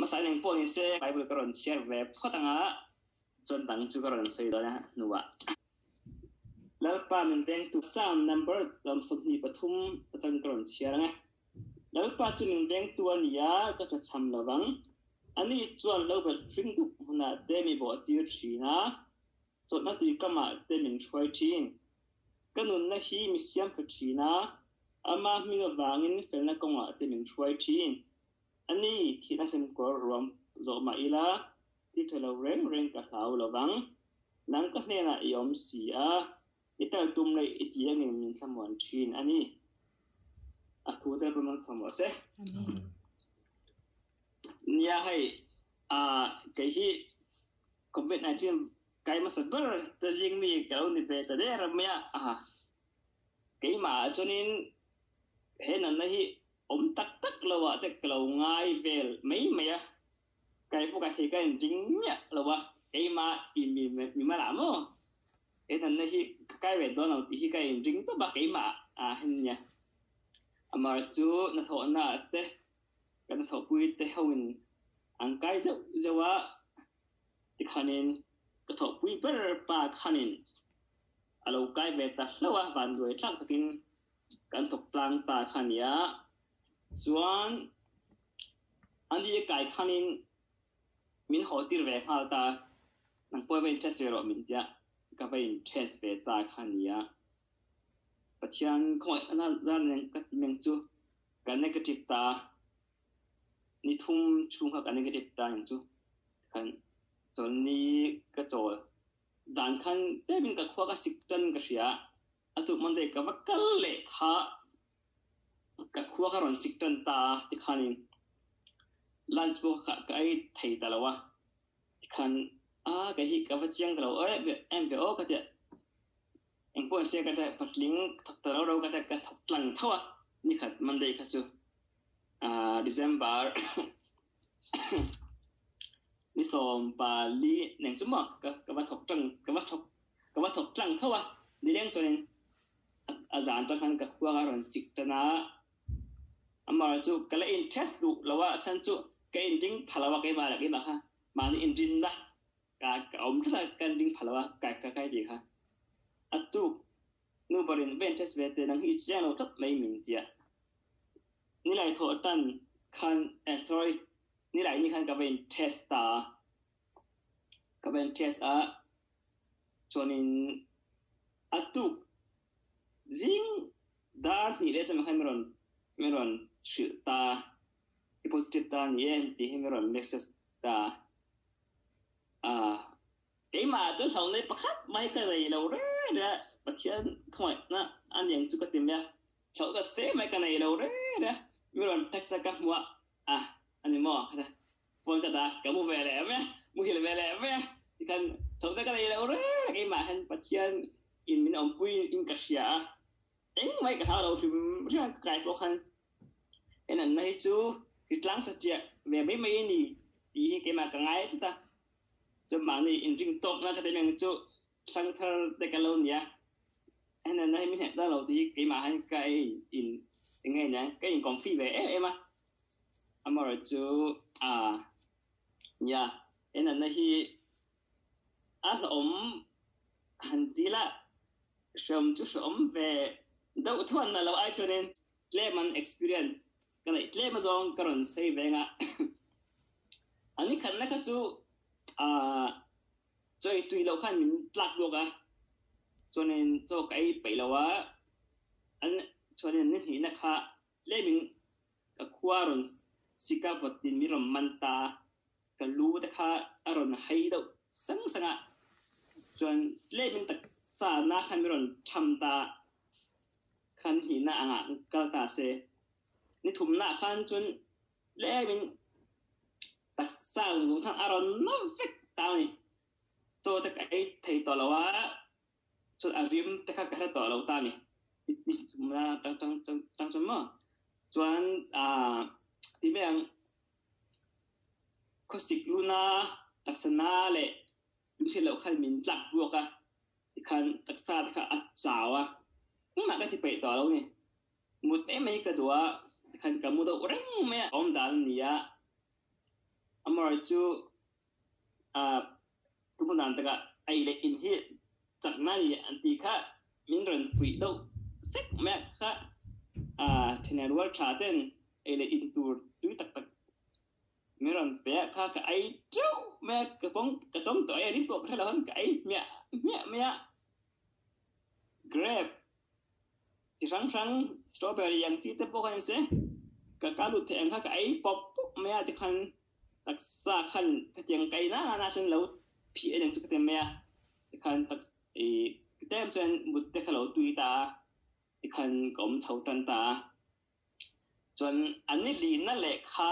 Hmasa in engpawh nise Bible ka rawn chhiar ve phawt anga chuan dang chu ka rawn sawi dawn a hnuah. Lalpa min vengtu Psalm number 23 atang ka rawn chhiar ang e. Lalpa chu min vengtu a ni a, ka tlachham lo vang. Ani chuan lo belh hring dup hmunah te mi bawhtir thin a, chawlhna tui kamah te min hruai thin. Ka nunna hi mi siam hlu thin a, ama hming avangin felna kawngah te min hruai thin. Ani, thihna hlimkawr ruam zawh mah ila, ti tha lo reng reng ka hlau lo vang. Nang ka hnenah i awm si a, i tal tum leh i ti angin min thlamuan thin a ni. A thu te pawh mang chho mawh se. Nia hei, kei hi Covid-19 kai hmasa ber te zing mi ka lo ni ve ta der mai a. Keimah ah chuanin he natna hi awm tak tak lo ah te ka lo ngai vel mai mai a, kai pawh ka thei ka inring miah lo a, keimah i mi mi mal ah maw he natna hi ka kai ve dawn lo tih hi ka inring tawp a keimah ah hian nia. Amar chu hnathawhna ah te ka hnathawhpui te ho in an kai zeuh zeuh a, tikhanin ka thawhpui ber pa khanin a lo kai ve ta hlauh a, vanduai thlak takin kan thawk tlang ta kha a nia. Chuan a ni kai khanin min haw tir ve nghal ta, nang pawh va in test ve rawh min tia, ka va in test ve ta kha a nia. Pathian khawngaih a zar nen ka ti meng chu ka negative ta, ni thum chhung kha ka negative ta eng chu khan chawlni ka chawl. Zan khan tlemin ka khua ka sik tan ka hria, a tuk Monday ka va kal leh kha ka khua ka rawn sik tan ta a tikhanin lunch pawh kha ka ei thei ta lo a, tikhan a kei hi ka va chiang ta lo em ve aw ka tia, engpawh se ka patling thawk ta ro ro ka tia ka thawk tlang tho a nikhat Monday kha chu December Ni 14 neng chu maw ka ka va thawk tang ka va thawk ka va thawk tlang tho a, nileng chuanin a zan tang khan ka khuang a rawn sik tan a, amah chu ka la interest duh lo a, a chhan chu ka inring pha lo a keimah leh keimah kha mahni inrinna ka ka awm tlat a ka inring pha lo a ka ka kai tih kha a tuk nu berin va interest ve teh nang hi i chiang lo tlat mai min tia nilai thawh tan khan eh sorry Nilai ni khan ka va in test a, ka va in test a, chuanin a tuk zing dar hnih leh chuan khan min rawn min rawn hrilh ta, i positive ta ni em tih hi min rawn message ta a, keimah ah chuan hlauhnei pakhat mai ka nei lo reng reng a, Pathian khawngaihna a niang chu ka ti mai a, hlauhna te mai ka nei lo reng reng a, min rawn text a ka hmu a, A, a ni maw? Ka phone ka dah, ka mu ve leh mai a, muhil ve leh mai a, tikhan thawhna ka nei lo reng a, keimah hian Pathian in min awmpui in ka hria a, engmah hi ka hlau lo hrim hrim a, ka kai pawh khan he natna hi chu hritlang satliah ve mai mai a ni tih hi keimah ka ngai tlat a, chuan mahni inring tawkna ka ti meng chu thlang thar te ka lo nia, he natna hi min hneh ta lo tih hi keimah hian ka in eng nge nia ka inconfident ve em em a. Amaherawh chu nia he natna hi a hlawhawm han ti la hreawm chu hreawm ve deuh thuan na lo ai chuanin tlem an experience ka neih tlem azawng ka rawn sawi ve anga a ni khatna kha chu chaw ei tui loh khan min tlak bawk a chuanin chaw ka ei peih lo a chuanin ni hnihna kha Tlemin ka khua rawn sik a vawtin min rawn man ta a, ka lu te kha a rawn hai deuh sang sang a, chuan tlemin taksa na khan min rawn tham ta a, khan hnihna angah kal ta se. Ni thumnaah khan chuan tlemin taksa lung khan a rawn na vek ta a ni. Chaw te ka ei thei tawh lo a, Chuan a rim te kha ka hre tawh lo ta ni. Tang chuan maw? Chuan ti mai ang khawsik luna taksa na leh lungthli loh khan min tlak buak a, tikhan taksa te kha a chau a, engmah ka ti peih tawh lo ni. Mut mai mai hi ka duh a, tikhan ka mu deuh reng mai a, awm dan a ni a. Amaherawhchu tumu dan takah ei leh in hi chakna a ni an tih kha min rawn fuih deuh sek mai a kha thenah rual tha ten ei leh in tur tui tak tak min rawn pe a kha ka ei teuh mai a ka pawng ka tawng tawh e rin pawh ka hre lo khan ka ei hmiah hmiah mai a grape chi hrang hrang strawberry ang chi te pawh kha ni se ka ka lut theih ang kha ka ei pawp pawp mai a tikhan taksa khan hetiang ka ei nana nana chuan lo phih eng chu ka ti mai a tikhan tak ih tlem chuan mut te kha lo tui ta a tikhan ka awm chho tan ta a chuan an ni lihna lehkha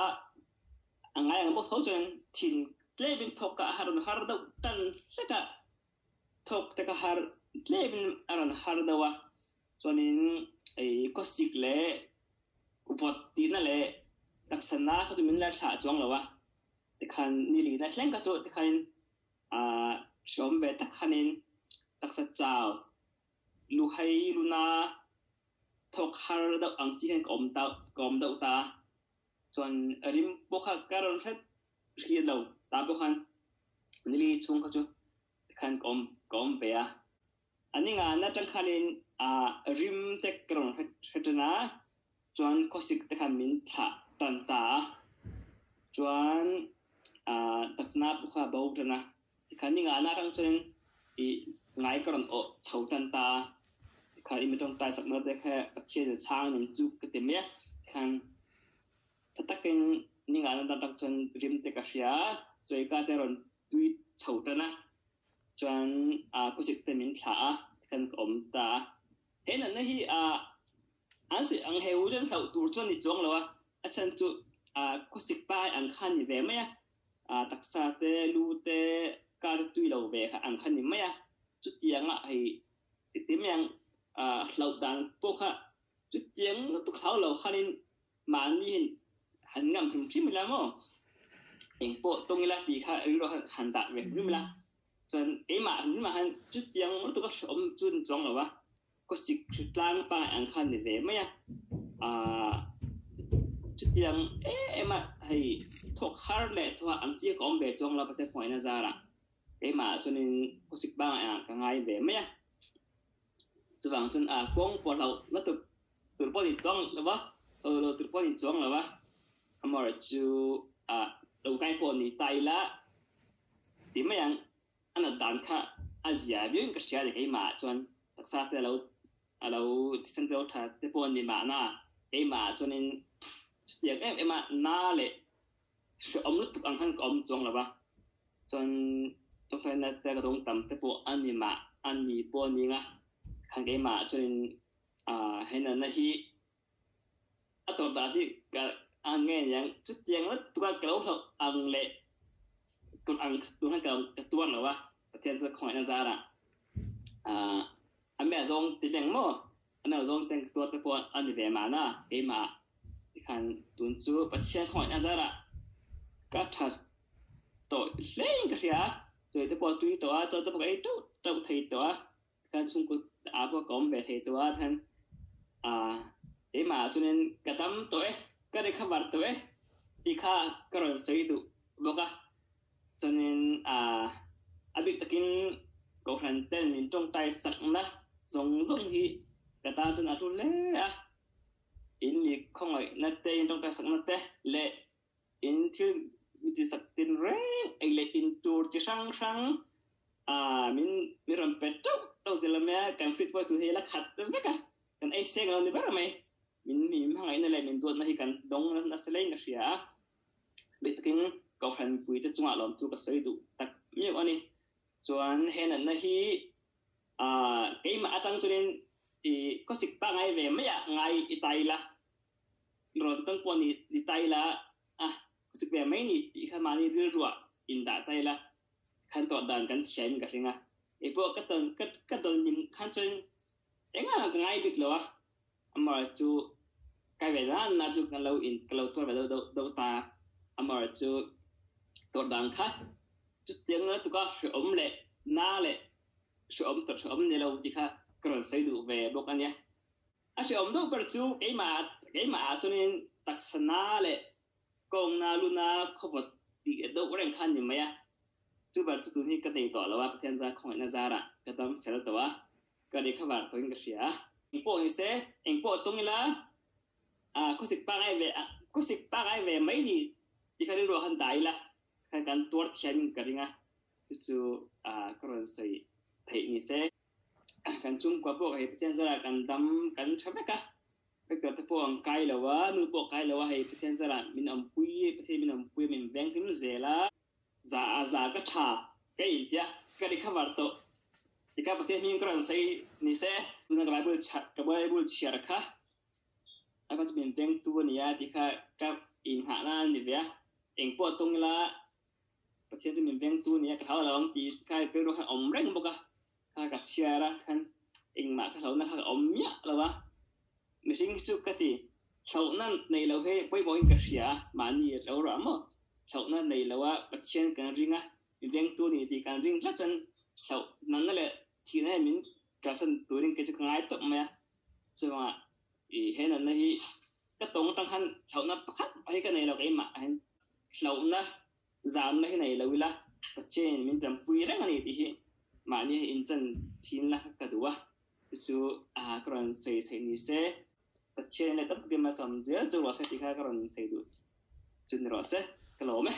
a ngai ang bawk tho chuan thin tlemin thawk a har har deuh tan hlek a. Thawk te ka har tlemin a rawn har deuh a, chuanin khawsik leh vawt tihna leh taksa na kha chu min la thlah chuang lo a, tikhan ni lihna thleng kha chu tikhanin hreawm ve tak khanin taksa chau luhai luna thawk har deuh ang chi hian ka awm ta ka awm deuh ta a, chuan rim pawh kha ka rawn hret hriat lo ta pawh khan nili chhung kha chu tikhan ka awm ka awm ve a. A ni ngan atang khanin rim te ka rawn hre tan a, chuan khawsik te khan min thlah tan ta a, chuan taksana pawh kha bo tan a, tikhan ni ngan atang chuan i ngai ka rawn awh chho tan ta a, tikhan i mi tawngtai sakna te kha Pathian in chhang nen chu ka ti mai a, tikhan Tha takin ningah na tak chuan rim te ka hria a, chawika te rawn tui chho tan a, chuan khawsik te min thlah a, tikhan ka awm ta a. He natna hi an sawi ang heu chuan hlauh tur chuan ni chuang lo a, a chhan chu khawsik pai ang khan ni ve mai a, taksa te, lu te, kar te tui lo ve ang khan ni mai a, chutianga hei ti mai ang hlauh dan pawh kha chutiang lutuk hlau lo khanin Mahni hin han ngam hrim hrim ila maw? Eng pawh tawng ila tih kha rilru kha han dah ve hrim ila. Chuan keimah hrim hrimah khan chutiang lutuk a hrehawm chu ni chuang lo a, khawsik hritlang pangai ang khan ni ve mai a. Aaa chutiang em em a hei thawk har leh thawh ang chi ka awm ve chuang lo Pathian hmangaihna zarah keimah chuanin khawsik pangai ang ka ngai ve mai a. Chuvang chuan a kawng pawh hlauh lutuk Tur pawh ni chuang lo va, lo lo tur pawh ni chuang lo va, amaherawhchu ah lo kai pawh ni ta ila ti mai ang, a nat dan kha a zia viauin ka hria a ni keimah ah chuan taksa te alo alo thisen te lo tha te pawh a ni mahna keimah ah chuanin chutiang em em a na leh hrehawm lutuk ang khan ka awm chuang lo va, chuan chawhmehna te ka dawng tam te pawh a ni mah a ni pawh a ni ang a, khan keimah ah chuanin He natna hi a tawrh dah hi ka ang nge niang chutiang lutuk a ka lo hlauh ang leh tur ang tur khan ka tuar lo a, Pathian chu khawngaihna zarah a meh zawng ti beng maw a meh zawng ten ka tuar te pawh a ni ve mahna keimah tikhan tun chu Pathian khawngaihna zarah ka tha tawh hlein ka hria a, chawi te pawh a tui tawh a, chaw te pawh ka ei teuh teuh thei tawh a. Kan chhungkaw ah pawh ka awm ve thei tawh a khan ah keimah ah chuanin ka dam tawh e, ka recover tawh e tih kha ka rawn sawi duh bawk a. Chuanin ah a bik takin Kohhran ten min tawngtai sakna zawng zawng hi ka tan chuan a hlu hle a. In mi khawngaihna te, in tawngtai sakna te leh In thil mi ti sak tin reng ei leh in tur chi hrang hrang min mi rawn pe teuh teuh zel a mai a, kan fridge pawh chu hei la khat vek a, kan ei seng lo ni ber mai. Min mi hmangaihna leh min duatna hi kan dawng nasa laiin ka hria a, bik takin Kohhran mipuite chungah lawmthu ka sawi duh tak miau a ni. Chuan he natna hi keimah atang chuanin i khawsik pangai ve mai ah ngai i ta ila, Rawn tang pawh ni ni ta ila a khawsik ve mai ni tih kha mahni rilruah in dah ta ila khan tawh dan kan thiain ka hring a, keipawh ka tawn ka ka dawn nim khan chuan engah ka ngai bik lo a, amaherawhchu chu kai ve nan na chu ka lo in ka lo tuar ve deuh deuh deuh ta a, amaherawhchu chu tawrh dan kha chutiang lutuk a hrehawm leh na leh hrehawm tawrh hrehawm ni lo tih kha ka rawn sawi duh ve bawk a nia. A hreawm deuh ber chu keimah keimah ah chuanin taksa na leh kawngna luna khawvawt tih deuh kha ni mai a. Chu ber chu tun hi ka nei tawh lo a, Pathian zar khawngaihna zarah ka dam fel tawh a, ka recover tawhin ka hria. Engpawh ni se, engpawh tung ila, khawsik pangai ve, khawsik pangai ve mai ni tih kha rilru ah khan dah ila, khan kan tuar thiamin ka ring a, chu chu ka rawn sawi theih ni se. Kan chhungkua pawh hei Pathian zarah kan dam kan tha vek a, vector te pawh an kai lo a, nu pawh a kai lo a, hei Pathian zarah min awmpui, Pathian min awmpui a min veng hlim zel a. Za a za ka tha ka intia ka recover tawh tikha Pathian hming ka rawn sawi ni se. Tuna ka Bible ka Bible chhiar kha a kha chu min vengtu a nia tih kha ka inghah na a ni ve a, engpawh tung ila Pathian chu min vengtu a nia ka hlau lo ang tih kha rilru khan a awm reng bawk a, kha ka chhiar a khan engmah ka hlauhna kha ka awm miah lo a, mihring hi chu ka ti hlauhna nei lo hi pawimawhin ka hria a, mahni lo rah maw hlauhna nei lo a Pathian kan ring a, min vengtu a ni tih kan ring tlat chuan hlauhnanna leh thihna hian min kalsan turin kei chu ka ngai tawp mai a, chuvangah i he natna hi ka tawng atang khan hlauhna pakhat hi ka nei lo keimah ah hian hlauhna zamna hi nei lo ila Pathianin min tanpui reng a ni tih hi mahni hi inchan thin la ka duh a, chu chu ka rawn sawi sawi ni se Pathianin leh tam takin malsawm zel chu rawh se tih kha ka rawn sawi duh chu ni rawh se ka lawm e.